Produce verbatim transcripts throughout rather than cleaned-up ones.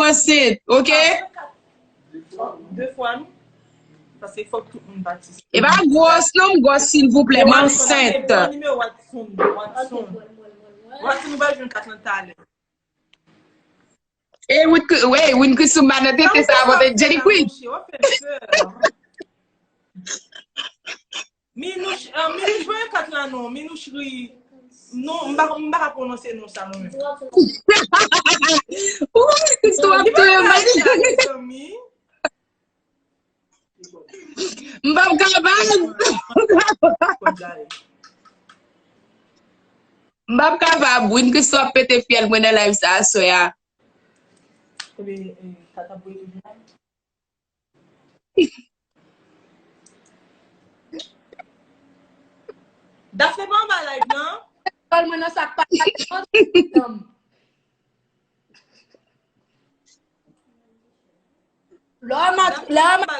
ansent, oke? De fwa, non? Paske fòk tout moun patisipe. E pa gwòs non, m gwòs silvouplè, m ansent. Nimewo Watson, Watson. Watson, nou va jwenn kat lan talè. E Win Christoo, wi, Win Christoo m pa nan tete sa a, pote Jenny Queen. Minouch, ah, Minouch, voye kat la non. Minouch ri. Non, m pa, m pa ka pwononse non sa mwen menm. Wi, Christoo ap touye m. M p ap kapab. M p ap kapab. Win Christoo ap pete fyèl mwen nan live sa aswè a. Daphne pa anba live nan. Kòl mwen nan sak pa. Lò m ap, lò m ap,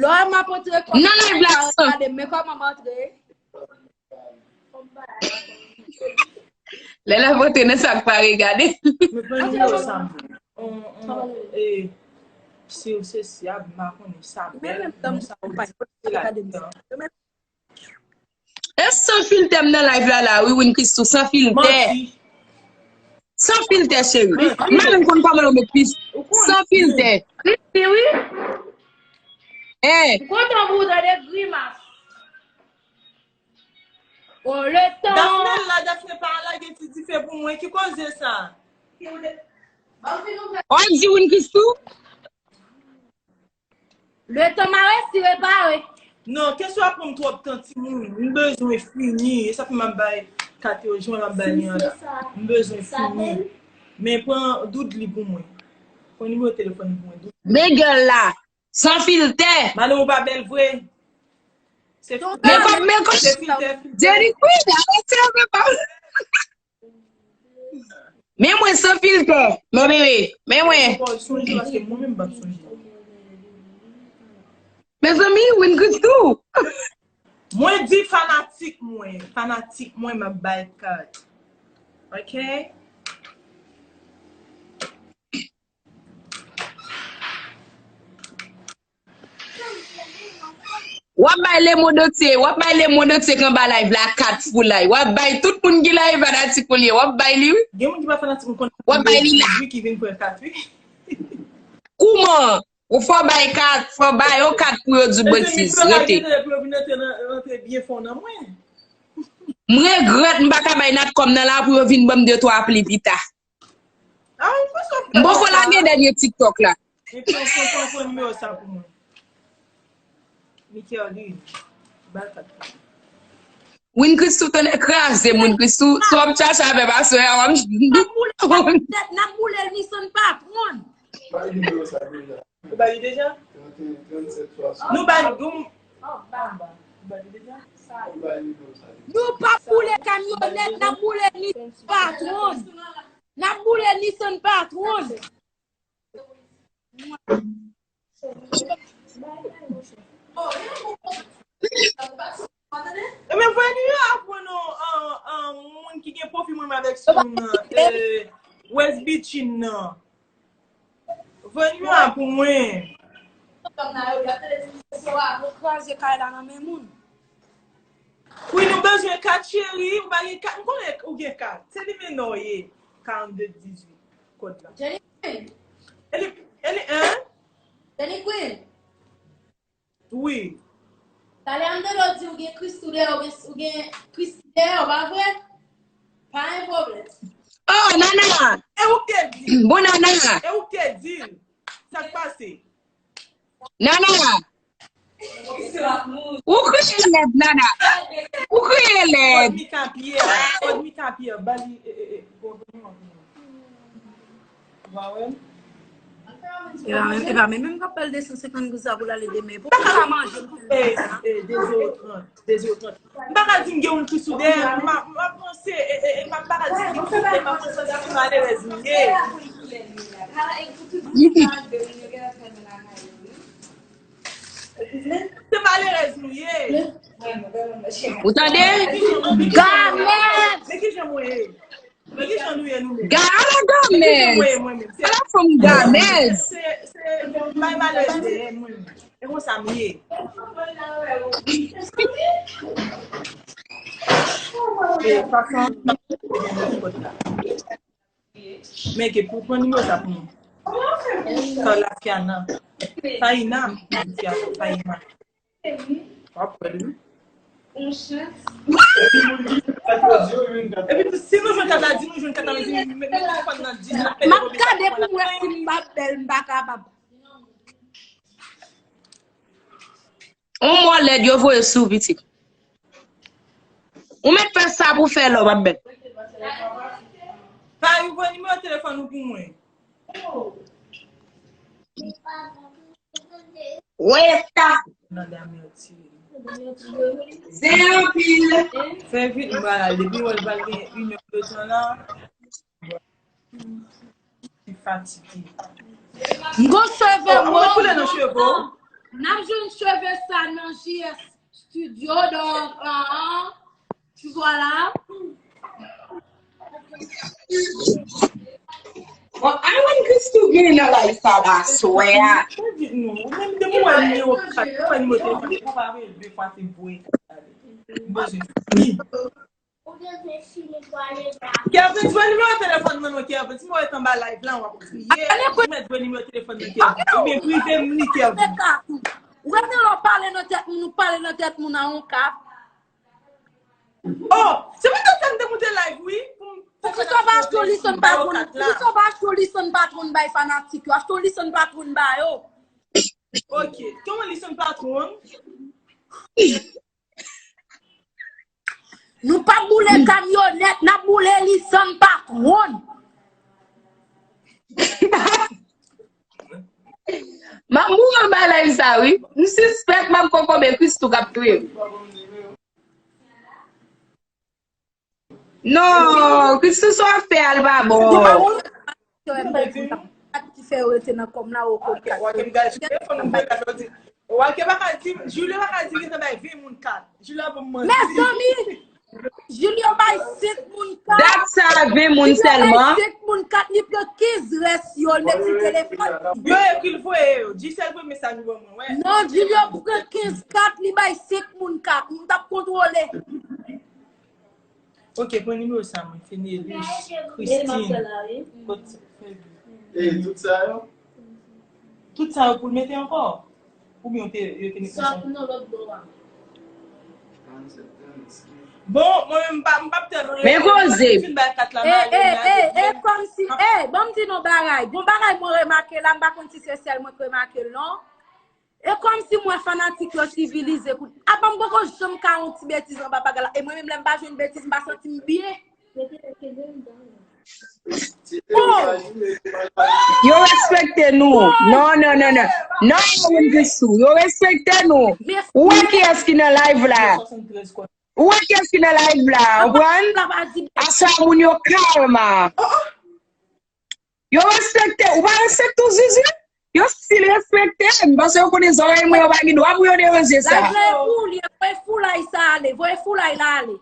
lò m ap antre kòm nan live la, gade men kòman m antre. Lè l ap antre nan sa k pa regade. Mwen pran nimewo sa. On, on, e, si w se si a, m pa konnen sa bèl, non sa w di la. E san filtè m nan live la la, wi, Win Christoo, san filtè. San filtè, cheri. M pa menm konn kòman yo met plis. San filtè. Wi, wi. Eh. M kontan pou w tande grimas. Oh, le temps. Daphne la, Daphne pa lage ti dife pou mwen. Ki koze sa? W ap di Win Christoo? Le temps m'a réussi réparer. Non, kesyon ap pran m twòp tan, timoun. M bezwen fini. E sa fè m ap bay kat yo, jan m ap bay li an la. M bezwen fini. Men pran doud li pou mwen. Pran nimewo telefòn li pou mwen. Doud. Men gèl la. San filtè. Madanm ou pa bèl vre. Se filtè. Men kòm, men kòm, se filtè, filtè. Jenny Queen, arete, men pa. Men mwen san filtè. Men bebe, men mwen. Ou pa sonje paske mwen menm m p ap sonje. Mezanmi, Win Christoo. Mwen di fanatik mwen. Fanatik mwen, m ap bay kat. Ok? W ap bay le monde entier, w ap bay le monde entier k anba live la kat foulay. W ap bay tout moun ki la e fanatik ou li ye. W ap bay li, wi. Gen moun ki pa fanatik, m konnen. W ap bay li la. Wi, ki vin pran kat, wi. Kouman? Ou fò bay kat, fò bay yon kat pou yo di w betiz. Rete. Pou yo vin antre nan, antre byen fon nan mwen. M regrèt m pa ka bay Natcom nan la pou yo vin ban m de twa pli pita. Ah, m panse w ap fè. M poko lage dènye TikTok la. Epi w pran, pran, pran nimewo sa pou mwen. Michael, li, ba l kat pou mwen. Win Christoo, tonnè kraze m, Win Christoo. Si w ap chache avè m aswè a, w ap. N ap boule l, n ap boule l ni san patwon. Ba li nimewo sa deja. Ou ba li deja? Nou ba li, nou, nou ba li deja? Nou p ap boule kamyonèt, n ap boule Nissan Patrón. N ap boule Nissan Patrón. Ebyen, voye nimewo a pou nou, an, an, moun ki gen pwofil mwen avèk sou nan, eh, West Beach nan. Voye nimewo a pou mwen. Yo kraze kay la nan men moun. Wi, nou bezwen kat, cheri. Ou pa gen kat? M konnen ou gen kat. Se li menm non ye. Karannde dizuit. Kòd la. Jenny Queen. E li, e li, hein? Jenny Queen. Wi. Talè a m tande w di ou gen Christoo dèyè, ou gen, ou gen Christoo dèyè w, pa vre? Pa gen pwoblèm. Oh, Nana! E ou k te di l? Bon, Nana! E ou k te di l? Sa k pase? Nana! Ou kriye lèd, Nana! Ou kriye lèd! Kòd Mika Pierre, kòd Mika Pierre, ba li, e, e, e, bon, bon, bon. Ou pa wè m? E pa menm, e pa menm, menm k ap pale de san senkant goud sa pou l ale demen. Pou m pa manje, m fè sa. E, e, de zewo trant, de zewo trant. M pa ka di m gen yon Christoo dèyè m, m ap, m ap panse, e, e, e, m ap pa ka di m gen Christoo dèyè m, m ap panse se malerèz m ye. Se malerèz nou ye. Ou tande? Gade! Men ki jan mwen ye? Men ki jan nou ye nou menm? Ga, ala gamèz! Mwen, mwen menm. Se, ala fanm gamèz! Se, se, bay malèz dèyè mwen menm. E konsa m ye. E fason, men ke pou pran nimewo sa pou mwen. Carla Fiana. Faina, Fiana, Faina. W ap wè l, wi. Epi tou, si nou jwenn kat la, di nou jwenn kat la, men si nou met, met telefòn nan di, n ap pede. M ap gade pou m wè si m pa bèl, m pa kapab. On mò lèd yo voye sou pitit. Ou mèt fè sa pou fè lò, m ap bèl. Faina, voye nimewo telefòn ou pou mwen. Wè sa. Zen anpil. Fè vit, m pral al. Depi wè l pral gen inè de tan la. Li fatige. M gon cheve wòz. N ap jwenn cheve sa nan J S Studio, donk, an, tu vois là. Bon, a wè Christoo gen nan live sa aswè a. Mwen di nou, menm depi mwen nimewo kat, mwen nimewo telefòn, ou pa vle de fwa se voye kat la. M bezwen fini. Kevin, jwenn nimewo telefòn mwen non, Kevin. Si mwen ret anba live la, w ap kriye. Ou mèt jwenn nimewo telefòn mwen, Kevin. Oubyen prive m li, Kevin. Ou rete la, w pale nan tèt moun, ou pale nan tèt moun nan yon kap. Oh, se poutèt sa m te moute live, wi. Pou m fè sa. Christoo, achte yon listen patwon, Christoo, achte yon listen patwon bay fanatik yo. Achte yon listen patwon ba yo. Ok, kòman listen patwon? Nou p ap boule kamyonèt, n ap boule listen patwon. M ap mouri anba live sa, wi. M sispèk m ap kokobe Christoo k ap touye m. Non, Christoo, sa w ap fè a, l pa bon. Ki fè yo rete nan kòm la, ou konn kat. Ou wè ke pa ka di, Julio pa ka di gentan bay ven moun kat. Julio ap manti. Mezanmi, Julio bay senk moun kat. Dat sa ven moun sèlman. Julio bay senk moun kat, li pran kenz rès yo, l met sou telefòn. Yo ekri l voye yo. Gisèle voye mesaj ban mwen, wè. Non, Julio pran kenz kat, li bay senk moun kat. M t ap kontwole. Ok, pran nimewo sa mwen. Fenelus, Christine. Kot, e tout sa yo? Tout sa yo pou l mete ankò? Oubyen yo te, yo te met sa pou nan lòt bò a? Bon, mwen menm m pa, m p ap tèt. Men koze. Fin bay kat la, e, e, e, e, kòmsi, e, ban m di nou bagay. Gon bagay mwen remake la, m pa konn si se sèl mwen k remake l, non. E kòmsi mwen fanatik yo sivilize kout. Apa m poko janm ka yon ti betiz anba bagay la. E mwen menm lè m pa jwenn betiz, m pa santi m byen. Oh! Yo respekte nou. Non, non, non, non. Non, Win Christoo. Yo respekte nou. Ou wè kiyès ki nan live la? Ou wè kiyès ki nan live la? Konprann? Asa moun yo kalm. Yo respekte, ou pa respekte w, Zuzu? Yo still respekte m, paske yo konnen zòrèy mwen yo pa gen dwa pou yo deranje sa. Live la e pou li, e voye foulay sa ale, voye foulay la ale.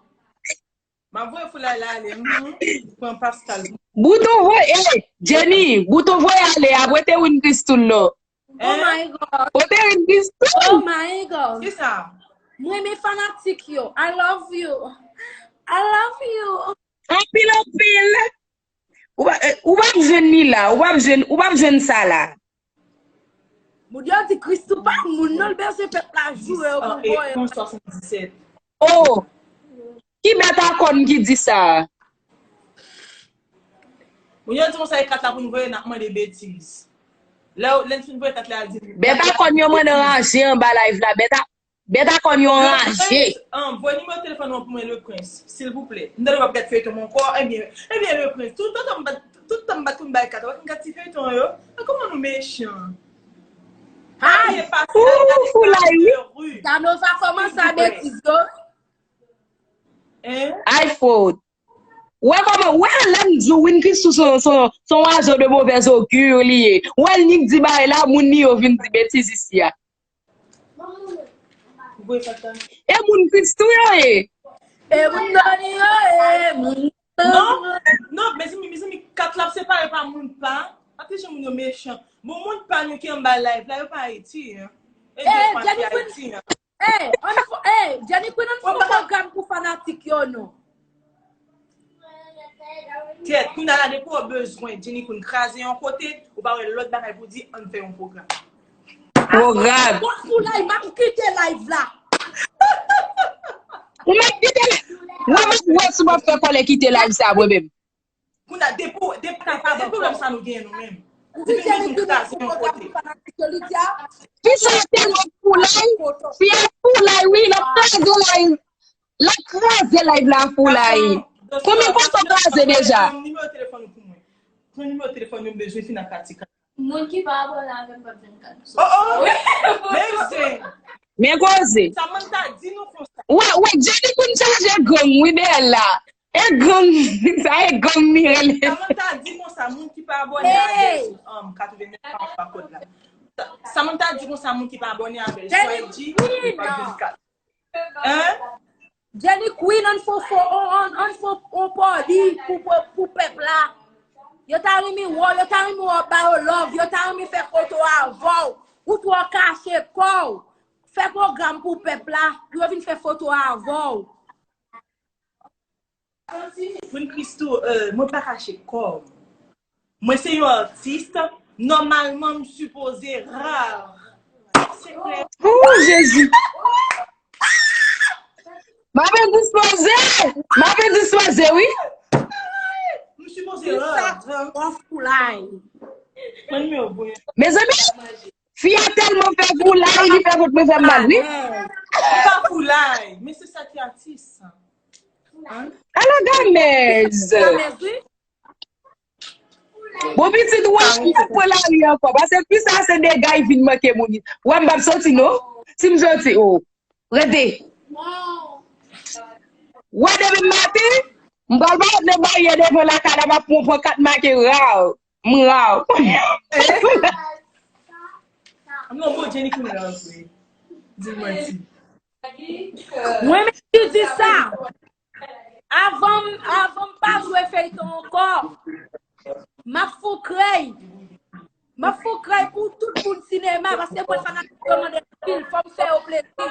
M ap voye foulay la ale, mhm. Pran Pascal. Bouton voye, eh, Jenny, bouton voye ale, ap rete Win Christoo non. Oh my God. Rete Win Christoo. Oh my God. Kisa? Mwen renmen fanatik yo. I love you. I love you. Anpil, anpil. Ou pa, eh, ou p ap jwenn li la, ou p ap jwenn, ou p ap jwenn sa la. Moun yo di Christoo pa moun, non, l bezwen pèp la joure yo pou voye. Oh, ki bèt a kòn ki di sa? Moun yo di konsa, e kat la pou n voye, n ap mande betiz. Lè, lè n fin voye kat la, al di. Bèt a kòn yo mande raje anba live la, bèt a Bèt a kòn yo anraje. An, voye nimewo telefòn ou an pou mwen, Leprince, silvouplè. M tande w ap gad feyton mwen ankò. Ebyen, ebyen, Leprince, tout tan m bat, tout tan m bat pou m bay kat, w ap gad ti feyton yo. A, kòman nou mechan. Ay! Ou foulay, wi. Danova kòmanse a betiz yo. Hein? Ay, fwòt. Ou wè kòman, ou wè lè m di w, Win Christoo se yon, se yon, se yon oiseau de mauvaise augure li ye. Ou wè l nik di bagay la, moun li yo vin di betiz isi a. E moun Christoo yo ye. E moun Doni yo ye, moun Non, non, mezanmi, mezanmi, kat la ap separe pa moun pa. Gade jan moun yo mechan. Bon, moun pa nou ki anba live la, yo pa Ayiti, hein. E de fwa ki Ayiti, hein. Hey, on fo, hey, Jenny Queen, on fo pwogram pou fanatik yo, non. Kèt, kounye a la depi w bezwen Jenny Queen kraze yon kote, ou pa wè lòt bagay pou di, ann fè yon pwogram. Pwogram. Bon, pou live, m ap kite live la. Ou mèt kite live. Mwen, mwen, mwen, si w ap fè kòlè kite live sa, mwen menm. Kounye a, depi, depi, depi pwoblèm sa nou genyen nou menm. Depi nou vin kraze yon kote. Kisa se lòt foulay? Fi a foulay, wi, l ap kraze live. L ap kraze live la foulay. Konbyen kote w kraze deja? Nimewo telefòn ou pou mwen. Pran nimewo telefòn yo, m bezwen fin ak Katika. Moun ki pa abòne avè m p ap jwenn kado. Oh, oh! Men se Men koze. Samantha di nou konsa. Wè, wè, Jenny Queen chaje gang, wi, deyè l la. E gang, sa e gang li rele. Samantha di konsa, moun ki pa abòne avè l, um, katrevennnèf pa pa kòd la. Sa- Samantha di konsa, moun ki pa abòne avè l, sou I G, li p ap jwenn kado. Hein? Jenny Queen, ann fè on, on, ann fè on pòdi pou, pou, pou pèp la. Yo ta renmen wè w, yo ta renmen wè w ba yo love, yo ta renmen fè foto avè w. Ou twò kache kò w. Fè pwogram pou pèp la, pou yo vin fè foto avè w. Queen Christo, euh, mwen pa kache kò m. Mwen se yon atis, nòmalman m sipoze rar. Se klè. Oh, Jezi! M ap endispoze! M ap endispoze, wi! M sipoze rar. Kisa w foulay? Pran nimewo pou mwen. Mezanmi, fi a tèlman fè foulay, li fè vant mwen fè m mal, wi. Li pa foulay, men se sa ki atis. Alò, gamèz. Gamèz, wi. Bon, pitit, ou wè, m p ap pran lari ankò. Paske fi sa se dega, li vin manke moun. Ou wè, m p ap soti, non. Si m soti, oh, rete. Ou wè, demen maten, m pral ba nan baryè devan lakay la, m ap pran, pran kat make raw. M raw. Non, bon, Jenny ki raw, vre. Di m manti. Mwen menm ki di sa. Avan, avan m pa jwe feyton ankò, m ap fè krèy. M ap fè krèy pou tout moun sinema, paske mwen fanatik yo mande anpil, fò m fè yo plezi.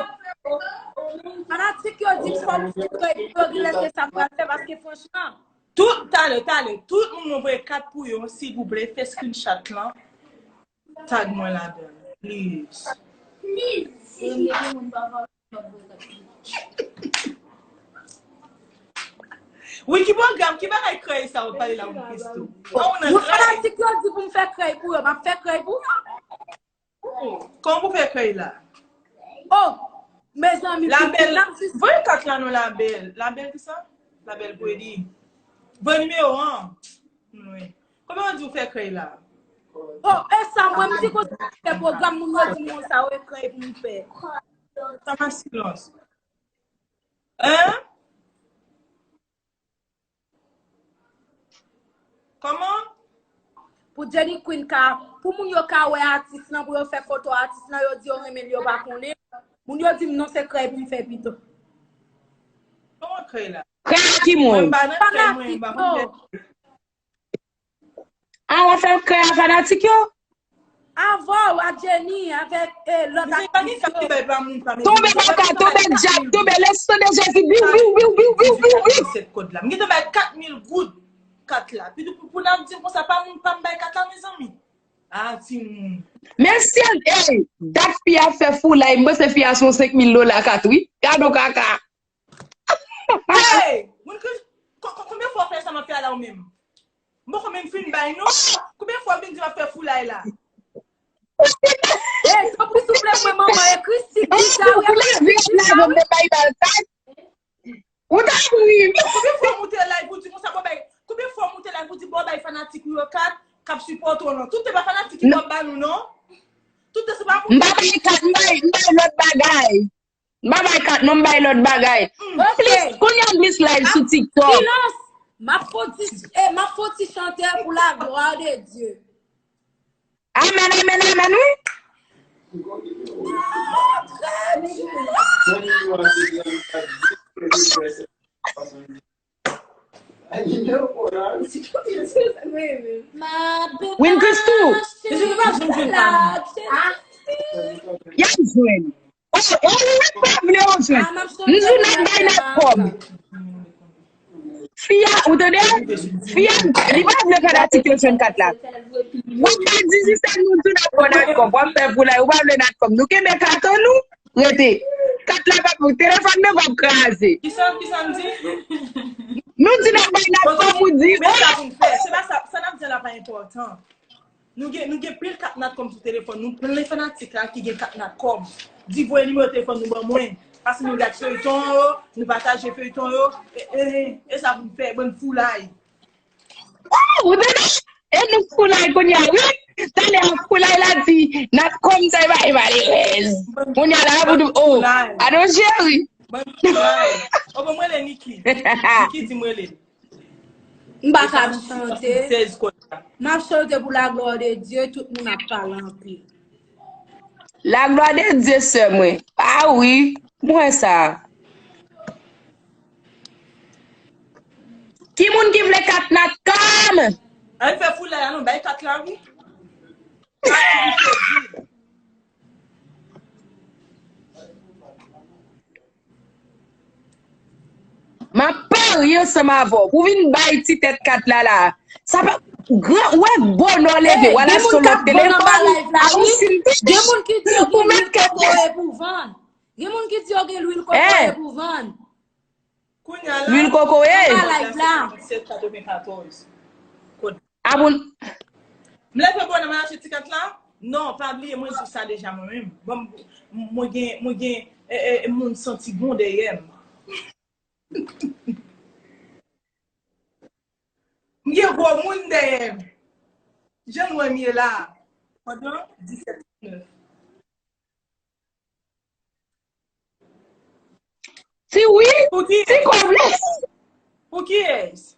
Fanatik yo di m fò m fè krèy pou yo, gen lè se sa m pral fè, paske franchman. Tout, talè, talè, tout moun mwen voye kat pou yo, silvouplè, fè screenshot lan, tag mwen ladan, please. Wi, ki pwogram, ki bagay krèy sa w ap pale la, Moun Christo? Moun fanatik yo di pou m fè krèy pou yo, m ap fè krèy pou yo. Kòman pou fè krèy la? Oh, mezanmi, labèl, voye kat la non, labèl. Labèl ki sa? Labèl Pretty. Voye nimewo an. Wi. Kòman w di w fè krèy la? Oh, e sa, mwen, m di konsa, fè pwogram, moun yo di m konsa, wè krèy pou m fè. Sa pa silans. Hein? Kòman? Pou Jenny Queen ka, pou moun yo ka wè atis lan, pou yo fè foto atis lan, yo di yo renmen l, yo pa konnen. Moun yo di m non, se krèy pou m fè pito. Kòman krèy la? Krèy a ki moun? Mwen m pa nan krèy, mwen m pa konn fè. A, w ap fè krèy a fanatik yo? Avè w, a Jenny, avèk, eh, lòt aktris yo. Tonbe baka, tonbe dyab, tonbe le sang de Jésus, biw, biw, biw. Sèt kòd la. M gentan bay kat mil goud kat la. Pi pou, pou n ap di konsa, pa moun pa m bay kat la, mezanmi. Ah, timoun. Men si, ey, dat fi a fè foulay, m panse fi a se yon senk mil dola kat, wi. Gade yon kaka. Hey! Moun ki, ko-, ko-, konbyen fwa w fè sa m ap fè a la ou menm? M poko menm fin bay non. Konbyen fwa w vin di m ap fè foulay la? Hey, tanpri souple mwen manman e Christy ki sa wi. Ou ta ri. Konbyen fwa w moute live ou di konsa bon bay? Konbyen fwa w moute live ou di bon bay fanatik ou yo kat k ap sipòte w non? Tout se pa fanatik ki p ap ba nou non. Tout se pa moun. M pa bay kat, m bay, m bay lòt bagay. M pa bay kat non, m bay lòt bagay. Plis, kounye a m plis live sou TikTok. Silans! M ap fè ti, eh, m ap fè ti chante pou la gloire de Dieu. Amèn, amèn, amèn, wi. Win Christou, y ap jwenn. Oh, oh, wi, pa vle yo jwenn. M di w n ap bay Natcom. Fi a, ou tande? Fi a, li pa vle fanatik yo jwenn kat la. W ap bay Dizisèt, nou di w n ap pran Natcom. W ap fè foulay, ou pa vle Natcom. Nou kenbe kat an nou, rete. Kat la p ap, telefòn nan p ap kraze. Kisa, kisa m di? Nou di n ap bay Natcom, ou di, men sa pou n fè. Se pa sa, sa n ap di la pa enpòtan. Nou gen, nou gen pil kat Natcom sou telefòn nou, plen fanatik la ki gen kat Natcom. Di voye nimewo telefòn nou ban mwen. Paske nou gad feyton yo, nou pataje feyton yo. E, e, e, e sa pou n fè, bann foulay. Oh, ou tande? E nou foulay kounye a, wi. Talè a foulay la di, Natcom sa e pa, e pa lerèz. Kounye a la, pou nou, oh, foulay. Ado cheri. Bann foulay. Oh, bon, mwen le Niki. Niki di mwen le. M pa ka chante. M ap chante pou la glwa de Dye, tout moun ap pale anpil. La glwa de Dye, sè mwen. Ah wi, mwen sa. Ki moun ki vle kat Natcom? Al fè foulay la non, bay kat la wi. M ap parye ansanm avè w pou w vin bay ti tèt kat la la. Sa pa gran, ou wè bonè w leve, w al achte yon lòt telefòn, a yon sim pi. Gen moun ki di yo gen lwil kokoye pou vann. Gen moun ki di yo gen lwil kokoye pou vann. Kounye a la, lwil kokoye. Nan live la. Katrevenkatòz. A bon. M leve bonè, m al achte ti kat la? Non, pa bliye, mwen di w sa deja mwen menm. Bon, mwen gen, mwen gen, e, e, moun santi bon dèyè m. M gen gwo moun dèyè m. Jan nou wè m ye la. Pandan disèt nèf. Si wi, si kòb la. Pou kiyès?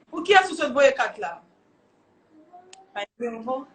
Pou kiyès ou sot voye kat la? Pa gen ankò?